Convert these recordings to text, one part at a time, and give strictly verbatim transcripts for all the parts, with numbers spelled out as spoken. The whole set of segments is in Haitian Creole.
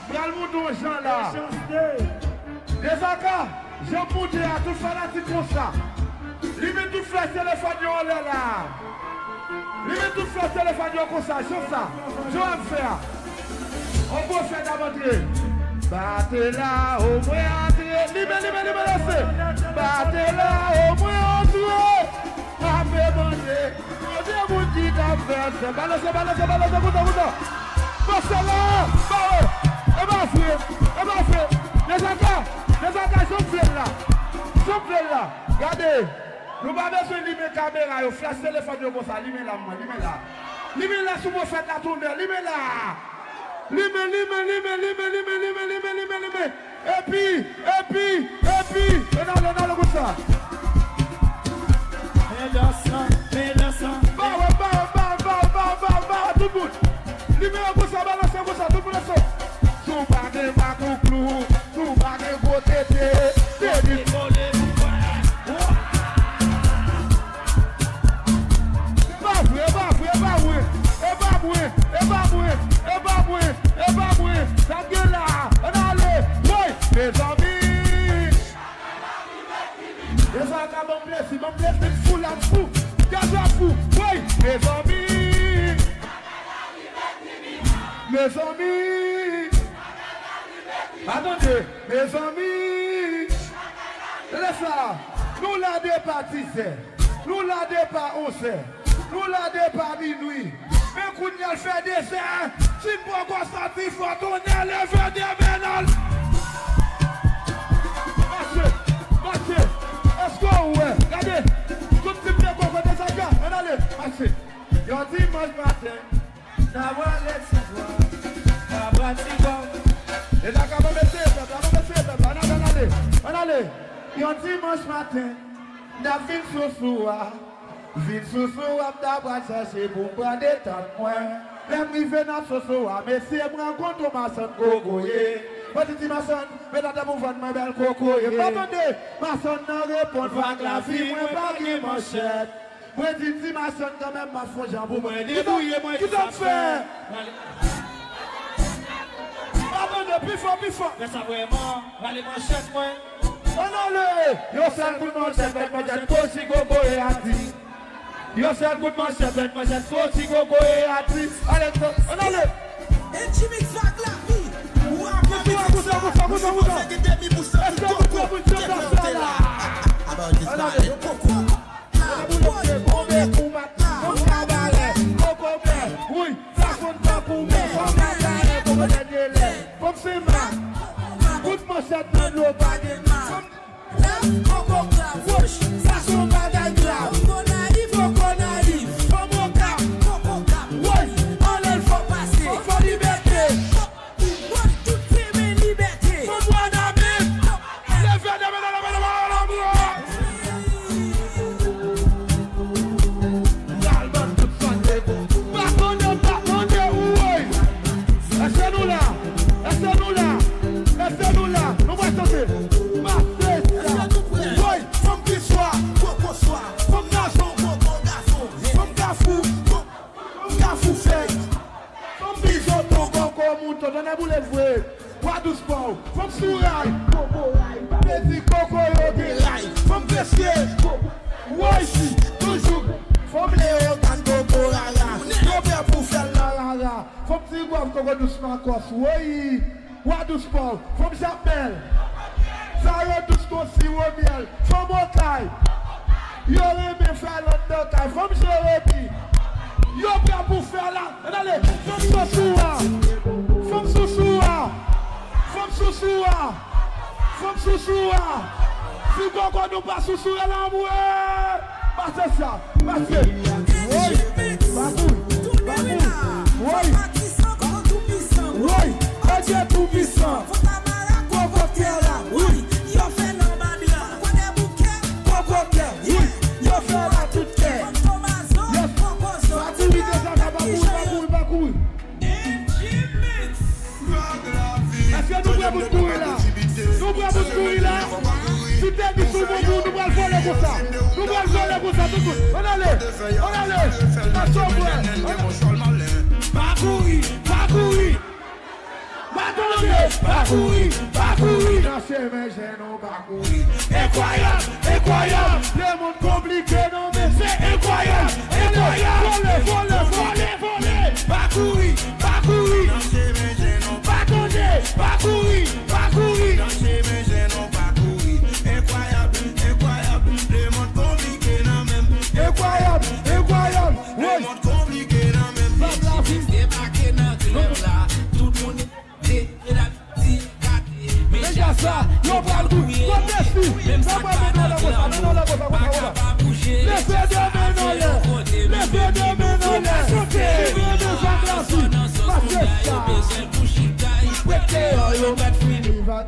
Pral monte yon jan la. Dezaka, jan m monte a, tout fanatik konsa. Limen tout flèch telefòn yo anlè la. Limen tout flèch telefòn yo konsa, jan sa. Jan w ap fè a. On gwo fèt ap antre. Bate la, omwen antre. Limen, limen, limen, lese. Bate la, omwen antre. Ape mande. Mande moun ki t ap fè sa. Balanse, balanse, balanse, koutan, koutan. Balanse la, ba yo. E pa vre, e pa vre. Dezaka, Dezaka, jan m vle l la. Jan m vle l la. Gade. Nou pa bezwen limen kamera yo, flèch telefòn yo konsa, limen la, mwen, limen la. Limen la sou pwofèt la tounen, limen la. Limen, limen, limen. Epi, epi, epi, ann ale, ann ale konsa. Men dansan, men dansan. Ba yo, ba yo, ba yo, ba yo, ba yo, ba yo, ba yo, tout moun. Limen yo konsa, balanse konsa, tout moun danse. Si w pa gen makouklou, si w pa gen gwo tete, tete. E pa vre, e pa vre, e pa vre. E pa mwen, e pa mwen, e pa mwen, e pa mwen. Sa k gen la, ann ale. Woy, mezanmi. Dezaka ban m plezi, ban m plezi, m fou la, m fou. Dezaka fou, woy, mezanmi. Mezanmi. Atande, mezanmi. Tande sa, nou la depi dizè. Nou la depi onzè. Nou la depi minui. Men kounye a l fè dezè. Si n poko santi fò tonnè leve demen nan. Mache, mache. Èske w wè? Gade. Tout tip de koko Dezaka. Ann ale. Mache. Yon dimanch maten. N a pwale ti bwa. N a pwale ti bwa. Dezaka ban m eseye pèp la, ban m eseye pèp la. Ann ale, ann ale. Ann ale. Yon dimanch maten. N ap vin sou sou a. Vin sou sou a, m ta pral chache pou m pran detant mwen. Lè m rive nan sou sou a, mesye, m rankontre yon machann kokoye. Mwen di, ti machann, mete tè pou vann mwen bèl kokoye. Pa tande, machann nan reponn, vag lavi, mwen pa gen manchèt. Mwen di, ti machann, kanmenm, m ap fè yon jan pou mwen debouye mwen. Kisa m fè? Pa tande, pi fò, pi fò. Fè sa vrèman, rale manchèt mwen. Ann ale! Yon sèl kout manchèt, bèt manchèt, kochi kokoye ati. Yon sèl kout manchèt, bèt manchèt, kochi kokoye ati. Ale, ann ale! E Jimmy vag lavi. Kousa, kousa, kousa, kousa, kousa. Èske nou pran pou chante sa la? Ann ale! Ann ale! Woy, sa konn tankou men, fòm la gare, koko dènye lè. Fòm se ma, kout manchèt nan dlo, pa gen ma. Koko grav, woch, sa se yon bagay grav. Koko nayiv, koko nayiv, fòm okap, koko okap, woy, anlè l fò pase, fò libète. Woy, tout se men libète. Fòm Wanament. Leve, leve, leve, leve, leve, leve. Pral ban tout fan de kou. Pa tande, pa tande, woy. Èske nou la? Èske nou la? Èske nou la? Nou pral chante. Mache sa. Woy, fòm ki swa, koko swa. Fòm gason, koko gason. Fòm kafou, koko Kafou fèy. Fòm bizoto, koko mouton, tonnè boule l vre. Bwa dous pa w. Fòm sou ray, koko ray. Vle di koko yo gen ray. Fòm vesye, koko. Woy si, toujou. Fòm leyogan, koko rara. Yo prè pou fè l nan rara. Fòm ti gwav, koko dous makòs. Woy. Wa dous pa w, fanm Japmèl. Sa yo dous kon siwo myèl. Fanm Okay. Yo renmen fè lòt nan kay. Fanm Jeremi. Yo prè pou fè la. Ann ale. Fanm sousou a. Fanm sousou a. Fanm sousou a. Fanm sousou a. Si koko nou pa sousou, rele anmwe. Pase sa. Pase. Woy. Pa kouri. Pa kouri. Woy. Woy. Bondye toupisan. Koko kè la. Woy. Yo fè nan babila. Koko kè. Woy. Yo fè la tout kè. Yes. Pa kouri deja, pa kouri, pa kouri, pa kouri. Èske nou prè pou n kouri la? Nou prè pou n kouri la? Si te di sou moun, nou pral vole konsa. Nou pral vole konsa, tout moun. Ann ale, ann ale. Èske w prè? Pa kouri, pa kouri. Pa kouri. Pa kouri, pa kouri. Nan chemen je nou pa kouri. Enkwayab, enkwayab. Lemonn konplike nan men se enkwayab, enkwayab. Vole, vole, vole, vole. Pa kouri, pa kouri. Nan chemen je nou pa kouri. Pa kouri, pa kouri. Nan chemen je nou pa kouri. Enkwayab, enkwayab. Lemonn konplike nan men. Enkwayab, enkwayab. Lemonn konplike nan men. Debake nan klèb la. Tout moun Mesye sa, yo pral kouri. Kote fi? Yo pral mennen w lè konsa, mennen w lè konsa, konsa, konsa. Leve de men n anlè. Leve de men n anlè. Ki renmen zak la fi? Pase sa. Prete yo, yo mèt fini vag.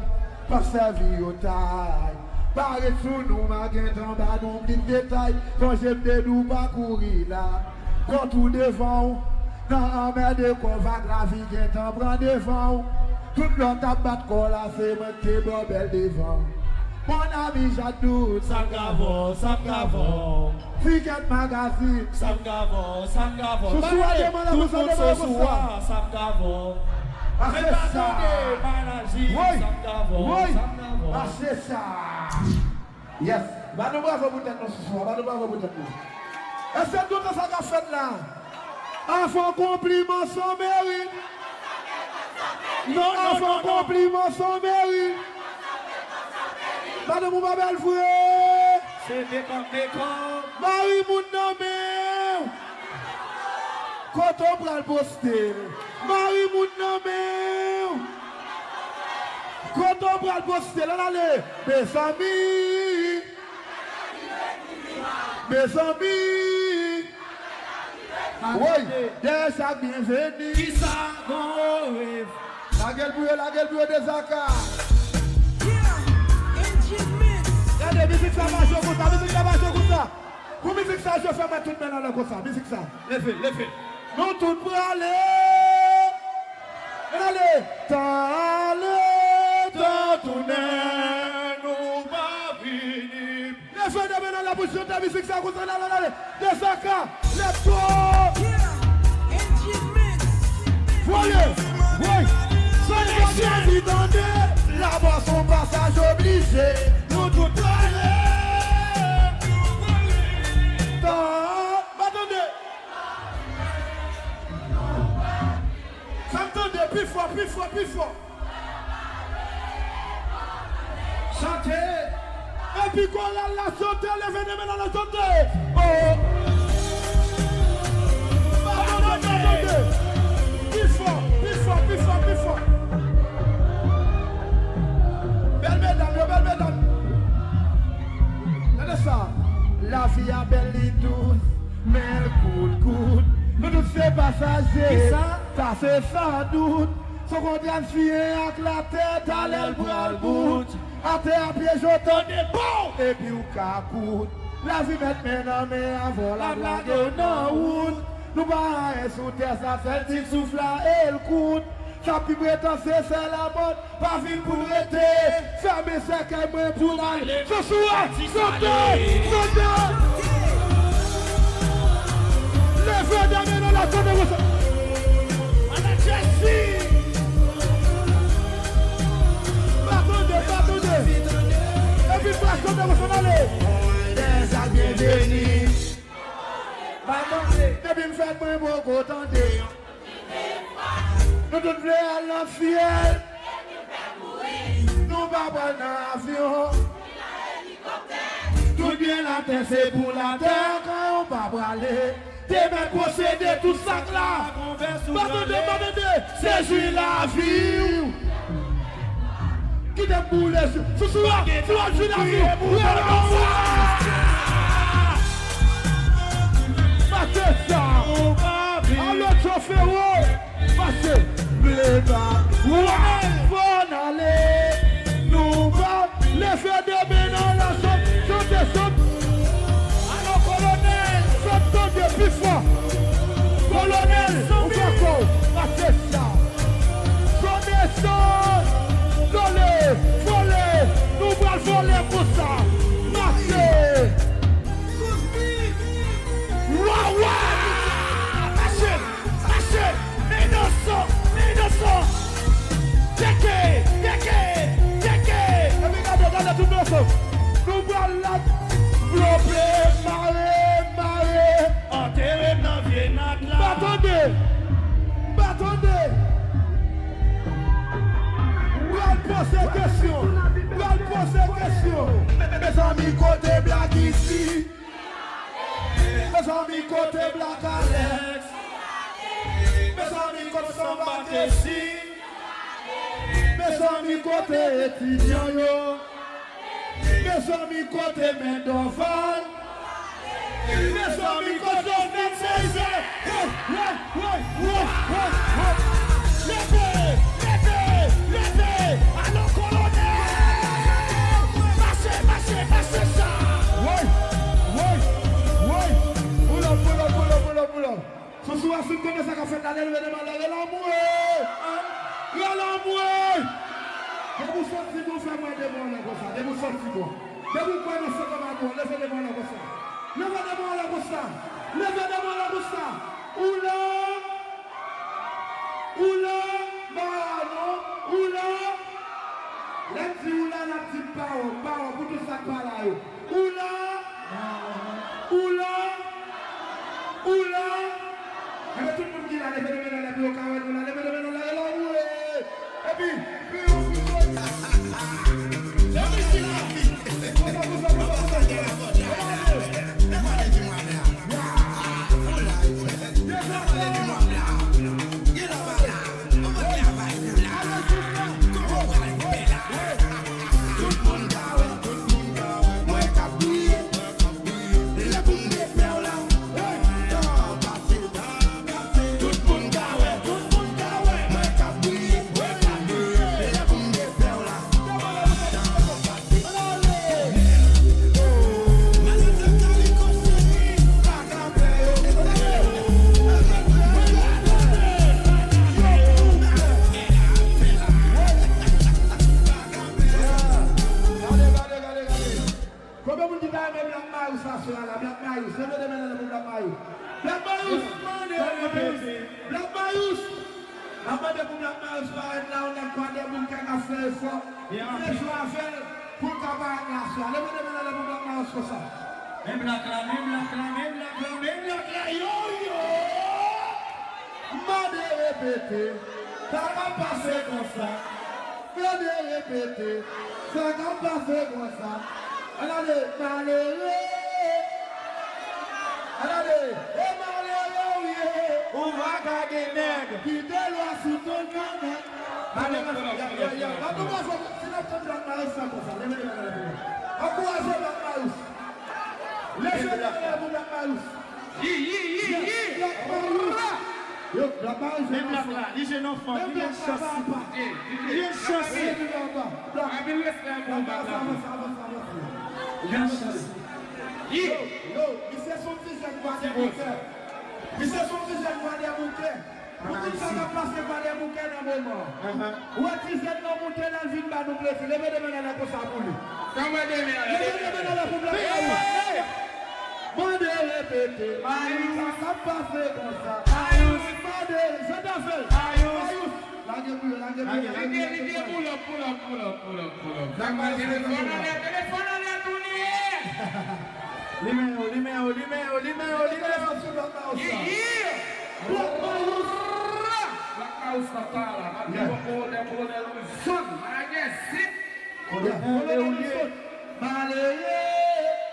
Pa sèvi yo tay. Pare sou nou, m a gentan ba nou ti detay. Sonje m te di w pa kouri la. Kont ou devan w. Nan anmède kò vag lavi gentan pran devan w. Tout lè w t ap bat kò la, se mwen k te ba w bèl devan. Mon ami Jacques Dout, sa m ka fè w, sa m ka fè w. Fikèt Magazin, sa m ka fè w, sa m ka fè w. Sousou a demann la konsa, demann la konsa. Sa m ka fè w. Ase sa. Woy, woy, ase sa. Yes. Ba nou bravo pou tèt nou, Sousou a. Ba nou bravo pou tèt nou. Èske tout sa k ap fèt la? Avan konpliman san merit. Non, non, avan konpliman san merit. Madanm ou pa bèl vre. Se mekòp, mekòp. Mari moun nan men w. Kote w pral poste l? Mari moun nan men w. Kote w pral poste l? Ann ale. Mezanmi. Mezanmi. Woy, dèyè chak byenveni. Kisa gon rev? Lage l pou yo, lage l pou yo, Dezaka. Gade, mizik sa pa jwe konsa, mizik sa pa jwe konsa. Pou mizik sa jwe, fè mwen tout men anlè konsa, mizik sa. Leve, leve. Nou tout prale. Ann ale. Tan ale, tan tounen, nou pa vini. Leve de men anlè pou chante mizik sa konsa, ann ale, ann ale. Dezaka, let's go! Voye, woy, sa n pa chwazi tande, la bwason pasaj oblije, nou tout prale. Tan, pa tande. Fè m tande pi fò, pi fò, pi fò. Chante. Epi koral la chante, leve de men nan chante. Oh. Pa tande, pa tande. Pi fò, pi fò, pi fò, pi fò. Bèl medam yo, bèl medam. Gade sa. Lavi a bèl, li dous, men l kout, kout. Nou tout se pasaje. Kisa? Sa se san dout. Se yon kontra n siyen ak latè, talè l pral bout. Atè a pyeje w tande, bow! Epi w ka kout. Lavi mèt men nan men avè w, l ap lage w nan wout. Nou pa anyen sou tè sa, sèl ti souf la e l kout. Sa pi pretan se sèl amòd, pa vin pou rete. Fèmen sèkèy mwen pou m ale. Sousou a, sote, sote. Leve de men nan la, sote konsa. Ala Jesi. Pa tande, pa tande. Epi pa sote konsa, ale. Dèyè sa byenveni. Pa tande. Depi m fèt mwen poko tande. Nou tout vle al nan syèl. Nou pa pral nan avyon. Tout byen latè se pou latè. Kan yo pa prale. Te mèt posede tout sa k la. Pa tande, pa tande. Se jwi lavi w. Kite m boule sou, sou, sou, sou jwi lavi w. Mache sa. Alo, chofe, wo. Mache. Vle pa. Wa. Fò n ale. Nou pa. Leve de men nan la, sot, sote, sot. Alò, kolonèl. Sot, tande, pi fò. Kolonèl, ou fè kò w. Mache sa. Sote, sot. Vole, vole. Nou pral vole konsa. Mache. Wa, wa. Mache. Mache! Men nan son! Men nan son! T Poze kesyon, pral poze kesyon. Mezanmi, kote Black Easy? Mezanmi, kote Black Alex? Mezanmi, kote Samba Kesi? Mezanmi, kote etidyan yo? Mezanmi, kote Men Dorval? Mezanmi, kote Fèt Seyze? Woy, woy, woy, woy, woy, woy. Leve, leve, leve. Alò, kolonèl. Mache, mache, mache sa. Woy, woy, woy. Pull up, pull up, pull up, pull up, pull up. Sousou a fin konnen sa k ap fèt la, leve de men anlè, rele anmwe! Rele anmwe! Depi w santi bon, fè mwen de men anlè konsa, depi w santi bon. Depi w kwè nan sèt anba bon, leve de men anlè konsa. Leve de men anlè konsa. Leve de men anlè konsa. Ou la? Ou la? Ba non. Ou la? Lè m di ou la, n ap di m pa wè w, pa wè w, pou tout sa k pa la yo. Ou la? Ou la? Ou la? Enben, tout moun ki la, leve de men anlè pou yo ka wè nou la. Leve de men anlè, leve anmwe! Epi, pi ou pi fò. Leve si la. Konsa, konsa, konsa, konsa, konsa. Gade, gade, gade, gade. Konbyen moun ki ta renmen Black Marius aswè a la? Black Marius, leve de men anlè pou Black Marius. Black Marius! Black Marius! Black Marius! N ap mande pou Black Marius parèt la, yon nèg Kwadèboukè k ap fè efò. Byen anpil. Fè jou avè l pou l ka parèt la aswè a. Leve de men anlè pou Black Marius konsa. Men Black la, men Black la, men Black la, men Black la, yo, yo! Mande repete, sa k ap pase konsa? Mande repete, sa k ap pase konsa? Ann ale, malere! Ann ale, e malere w ye! Ou va ka gen nèg! Kite lwa sou ton kanèt! Malere, ya, ya, ya, ankouraje, si n ap tann Black Marius sa konsa, leve, leve, leve, leve. Ankouraje Black Marius. Leve, leve, leve pou Black Marius. Yi, yi, yi, yi. Black Marius. Yo, Black Marius, men Black la, li jèn anfan, li jèn chans. Li jèn chans. Anpil respè pou Black la. Li jèn chans. Yi. Yo, yo, misye se yon ti jèn Kwadèboukè. Misye se yon ti jèn Kwadèboukè. Pou tout sa k ap pase Kwadèboukè nan moman an. Ou wè ti jèn nan moute la, l vin ba nou plezi. Leve de men anlè konsa pou li. Sa mwen de men anlè. Leve de men anlè pou Black Marius. Mande repete. Marius. Sa k ap pase konsa? Marius. Mande, Jean David. Marius. Lage pou yo, lage pou yo. Lage, lage, lage. Li di, li di, pull up, pull up, pull up, pull up, pull up. Sa k pase? Telefòn anlè, telefòn anlè tou li ye. Limen yo, limen yo, limen yo, limen yo, limen yo. Yeah, yeah. Black Marius. Black Marius papa la. Mande pou kolonèl, kolonèl Wilson. Manager Zip. Kolonèl Wilson. Malere,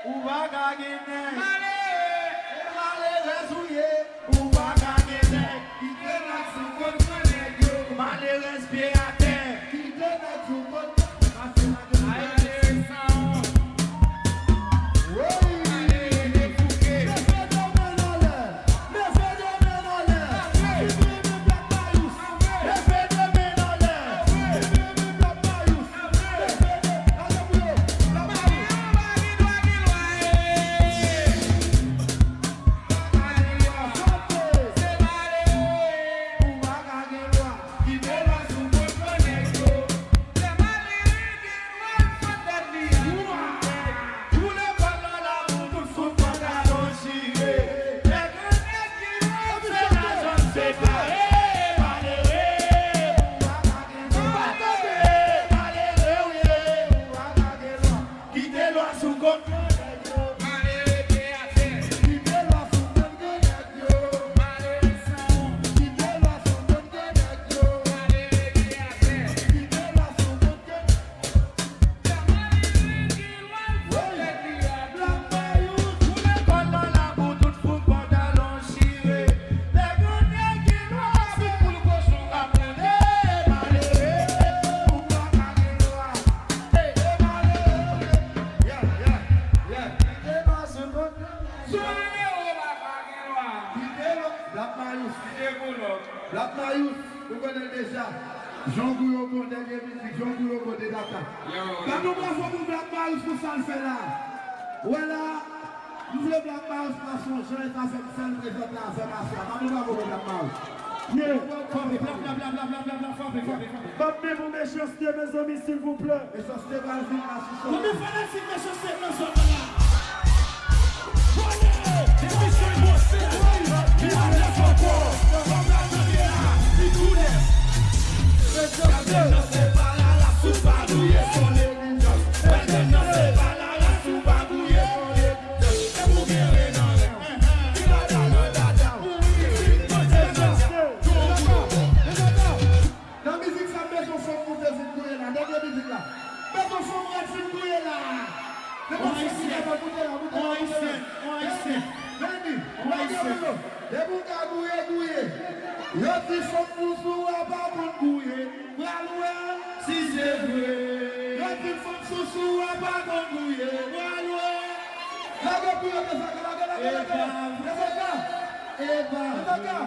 ou pa ka gen nèg. Malere, e malerèz ou ye. Ou pa ka gen nèg. Kite nèg sou kont nèg yo. Malerèz pye atè. Kite nèg sou kont. Malere san wont. Woy. Malere defouke. Leve de men anlè. Leve de men anlè. Leve de men anlè. Leve de men anlè. Leve de men anlè. Yon gwo logo de data. Bat yon bravo pou Black Marius pou sa l fè la. Ou wè la, m vle Black Marius pran son jan e sa fè m sèl prezante avè m aswè a. Bat yon bravo pou Black Marius. Yeah. Frape, frape, frape, frape, frape, frape, frape, frape. Bat men pou Mechanste, mezanmi, silvouplè. Mechanste pral vin la sou sèn. Konbyen fanatik Mechanste nan zòn nan la? Depi son bwose, li pa nèf ankò. Kòm la tande la, li tou nèf. Gade nan se pa la la sou pa gouye son neglijans. Gade nan se pa la la sou pa gouye son neglijans. Se pou gen ren nan ren. Ki dada nan dada. Ki kote nan dya. Gon gouye bon. Nan mizik sa, m bezwen fanm moute vin gouye la. Dènye mizik la. M bezwen fanm rèd vin gouye la. Se pa fanm ki kapab moute la, moute la, moute la. Vini, vini. Depi w ka gouye, gouye. Yo di fanm sousou a pa konn gouye. Pral wè si se vre. Yo di fanm sousou a pa konn gouye. Pral wè. Lage pou yo, Dezaka, lage, lage, lage. Dezaka. Dezaka.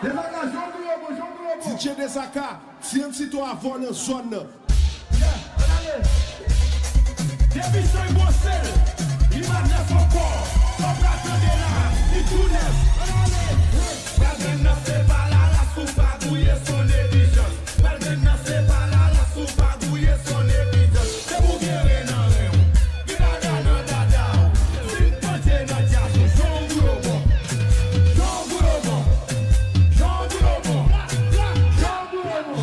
Dezaka, jan w gouye bon, jan w gouye bon. D J Dezaka, T M C twa vò nan zòn nan. Depi son bwose, li pa nèf ankò. Kòm la tande la, li tou nèf. Pral vin nan se pa la la sou pa gouye son neglijans. Pral vin nan se pa la la sou pa gouye son neglijans. Se pou gen ren nan ren w. Gen dada nan dada w. Vin pwente nan dya sou jan w gouye bon. Jan w gouye bon. Jan w gouye bon. Jan w gouye bon.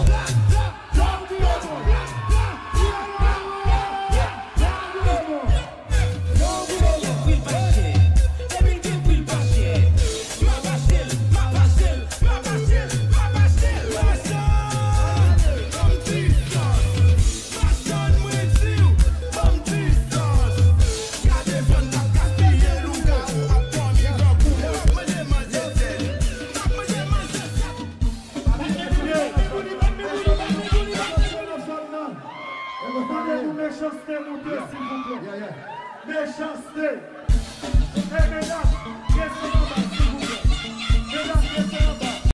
Mande pou Mechanste moute, silvouplè. Mechanste. Hey, medam,